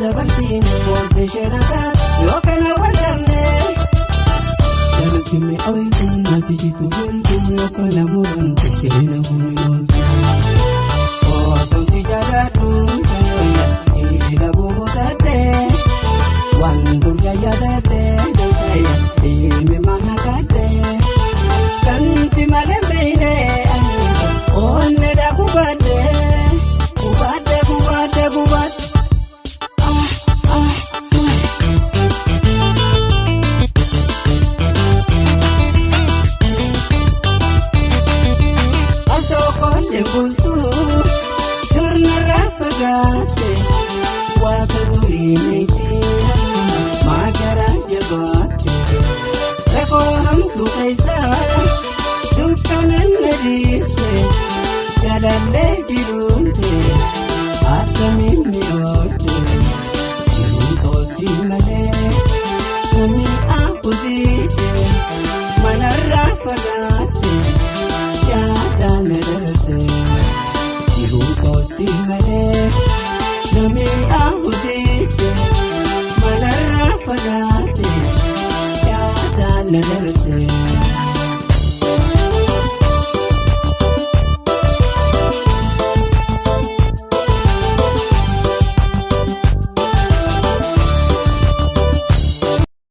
Dabarsiine booddee isheen akaatu yoo kana wal dhabne. Jalatti mi'ooytu nasi jitu jirtu yoo kana muramte keena humni ooltu. Otoon si jaalladhu jila buutadhee waan dur yaadadhee ilmi mana kaadhee kan si malee meeylee onnee dha gubadhee gubadhee gubadhee gubadhee. Ah ah ah. Al tokkollee bultuu sirnarraa fagaatte waaqa durii miti maagaraa jabaatte rakkoo hamtuu keessa dukkanan na dhiiste jaalallee jiruunte akkamiin mi'oofte jiruun toosii malee namni ahutiite manarraa fagaatte yaadaan na darte. Jiruun toosii malee namni.